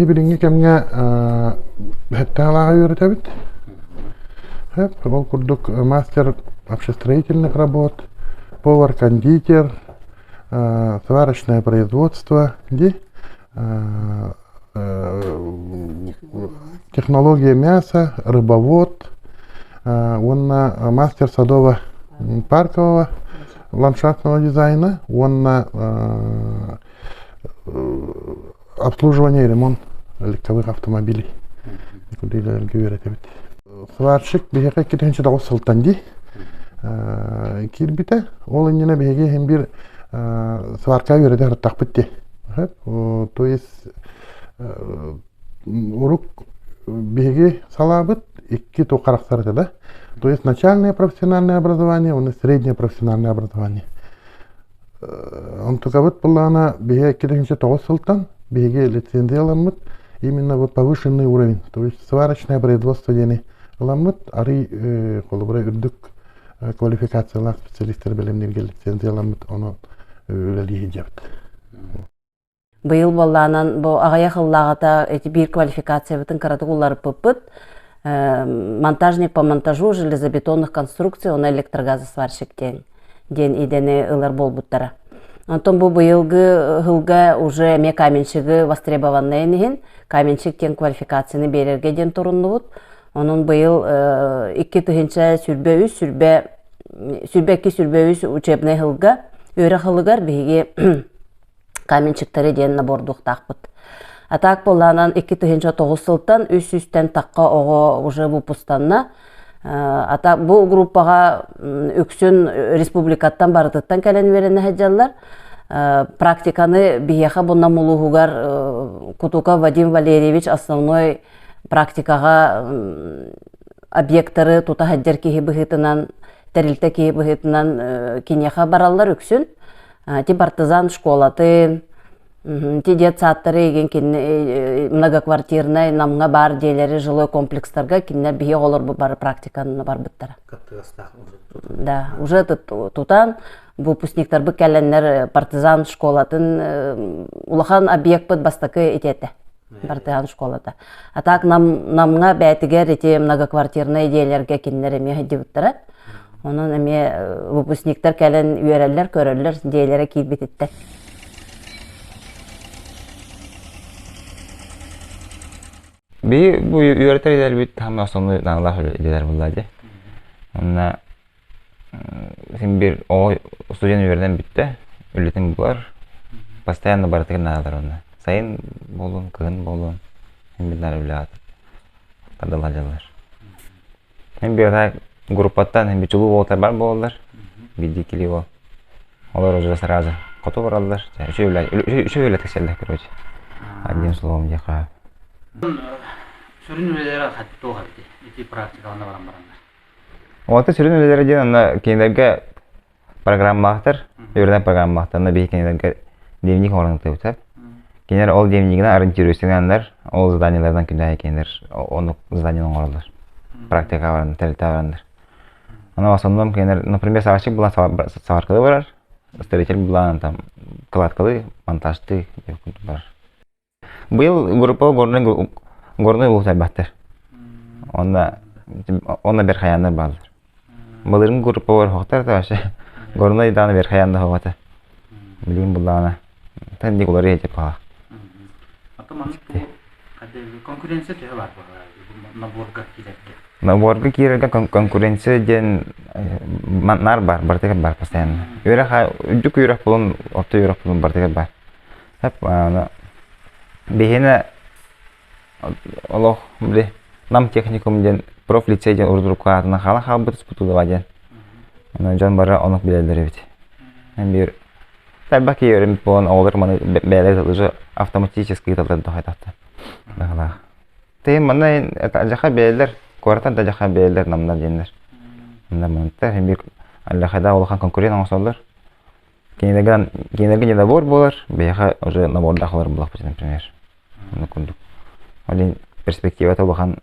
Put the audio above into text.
Биһи билиҥҥи кэмҥэ сэттэ үөрэтэбит. Ол курдук мастер общестроительных работ, повар-кондитер, сварочное производство, ди, технология мяса, рыбовод уонна мастер садово-паркового ландшафтного дизайна уонна обслуживание и ремонт легковых автомобилей үлэлэргэ үөрэтэбит. Сварщик биһиэхэ 2009 сылтан дии киирбитэ. Ол иннинэ биһиги иһин биир сварка үөрэтэ сырыттахпыт дии. То есть урук биһиги салаабыт икки туох харахтар да. То есть начальное профессиональное образование уонна среднее профессиональное образование. Онтукабыт былаана биһиги 2009 сылтан биһиги лицензияламмыт именно вот повышенный уровень, то есть сварочное производство диэни ыламмыт арый холобура үрдүк квалификациялаах специалистар бэлэмнииргэ лицензияламмыт ону үлэлии сылдьабыт. Быйыл буоллаанан бу аҕыйах ыллааҕыта эти биир квалификациябытын кыратык уларыппыппыт. Монтажник по монтажу железобетонных конструкций, он электрогазосварщик диэн, диэн идэни ылар буолбуттара. Онтон бу быйылгы сылга уже эмиэ каменщигы востребованнайын иһин каменщик диэн квалификацияны биэрэргэ диэн туруннубут. Онон быйыл 2023 сүрбэ 22 сүрбэ үс учебнай сылга үөрэх сылыгар биһиги каменщиктары диэн набордуохтаахпыт. А так буоллаанан 2009 сылтан 300-тэн тахха оҕо уже выпустанна. А так бу группаҕа үксүн республикаттан барытыттан кэлэн үөрэнэ сылдьаллар. Практиканы биһиэхэ бу Нам улууһугар Кутуков Вадим Валерьевич основной практикаҕа объектары тута сылдьар киһи быһыытынан, тэрилтэ киһи быһыытынан киниэхэ бараллар үксүн. Ти партизан школатын, ти детсадтары игин кинини многоквартирнай Намҥа баар дьиэлэри жилой комплекстарга кинилэр биһи оҕолорбут бары практиканы барбыттара. Да, уже тутан выпускниктарбыт кэлэннэр партизан школатын улахан объекпыт бастакы ити партизан школата. А так нам Намҥа бээтигэр ити многоквартирнай дьиэлэргэ кинилэр эмиэ сылдьыбыттара. Онон эмиэ выпускниктар кэлэн үөрэллэр, көрөллөр, дьиэлэрэ киирбититтэр. Биһи бу үөрэтэр идэлэрбит хамна основной наалаах идэлэр буолла дии. Онно син биир оҕо студент үөрэнэн бүттэ, үлэтин булар, постоянно барытыгар наадалар онно. Сайын буоллун, кыһын буоллун, син биир наада үлэҕэ тардылла Мин биир группаттан бичулуу уолаттар бар буолаллар. Биирдии кили уол. Олор уже сразу хоту бараллар. Үчүгэй үчүгэй үлэ тиксэллэр, короче. Одним словом диэхэ. Сүрүн үлэлэрэ туох эбитий? Ити практикалана баран бараннар. Уолаттар сүрүн үлэлэрэ диэн онно кинилэргэ программалаахтар, үөрэнэр программалаахтар. Онно биһи кинилэргэ дневник оҥорон ыытабыт. Кинилэр ол дневнигинэн ориентируйсунаннар, ол заданиеларынан күннээҕи кинилэр оннук заданиены оҥороллор. Практикаҕа баран, тэрилтэҕэ бараннар. Аны в основном кинилэр, например, сварщик булан сваркалыы барар, строитель булан там кладкалыы, монтажтыы барар. Быйыл группа горнай горнай улуус элбэхтэр. Онно онно Верхояннар бааллар. Былырыын группа бар да вообще горнай дааны Верхоянда хоҕото. Билигин буллаҕына тэнник уларыйа типа. Ата маннык бу конкуренция төһө бар наборга киирэргэ? Наборга киирэргэ конкуренция диэн наар бар, барытыгар бар постоянно. Үөрэх үрдүк үөрэх булун, орто үөрэх булун барытыгар бар. Биһиэнэ олох били Нам техникум диэн профлицей диэн урут-урукку аатынан хаалан хаалбыт Спутулова диэн. Онон дьон бары оннук билэллэр эбит. Биир элбэх киһи үөрэммит буолан оҕолор маны бэйэлэрэ уже автоматически ыыталлар дохайтахта. Баҕалаах. Тыйын манна дьаха бэйэлэр, куораттан да дьаха бэйэлэр намнар диэннэр. Манна манныктар биир аллахайдаах улахан конкурент оҥосоллор. Кинилэргэ кинилэргэ не набор буолар, биһиэхэ уже набордаах олор буолуохпут, например. Оннук курдук. Ол иһин перспективата улахан.